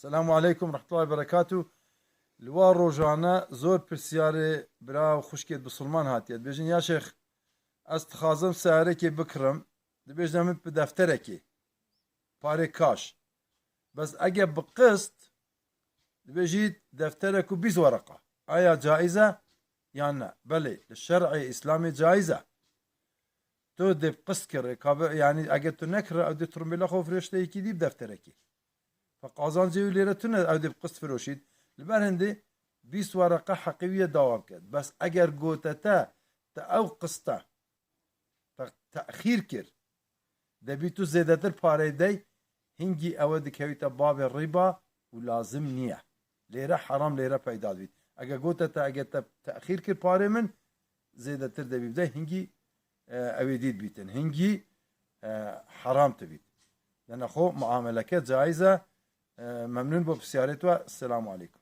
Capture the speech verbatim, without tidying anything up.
Selamu aleykum, rahmetullahi berekatuh. Li wa rojane zor pirsyarê bira û xwişkêt bisilman hatiye. Dibêjin, ya şêx, ez dixwazim seyarekê bikirim. Dibêjine min bi defterekê. Parê kaş. Bes ege bi qist, dibêjî defterek û bîst wereqa. Aya caiz e yan ne? Belê, li şer'ê Îslamê caiz e. Tu dê bi qist kirê, kabe, yanî ege tu nekirî, ew dê turumbêla xwe firoşte yekî dî bi defterekê. Fe qazancê wî lêre tune, ew dê bi qist firoşît. Li ber hindê bîst wereqa heqê wî ye dawa biket. Bes eger gote te, te ew qiste, te texîr kir, debî tu zêdetir pareyê dey, hingî ewe dikewîte babê rîba û lazim niye. Lêre heram lêre peyda dibît. Eger gote te, eger te texîr kir parê min, zêdetir debî bide, hingî, e, ew ê dî dibîtin. Hingî, e, heram dibît. Dene xwe muameleke caiz e. E, memnûn bo pisyarê te. Selamu aleykum.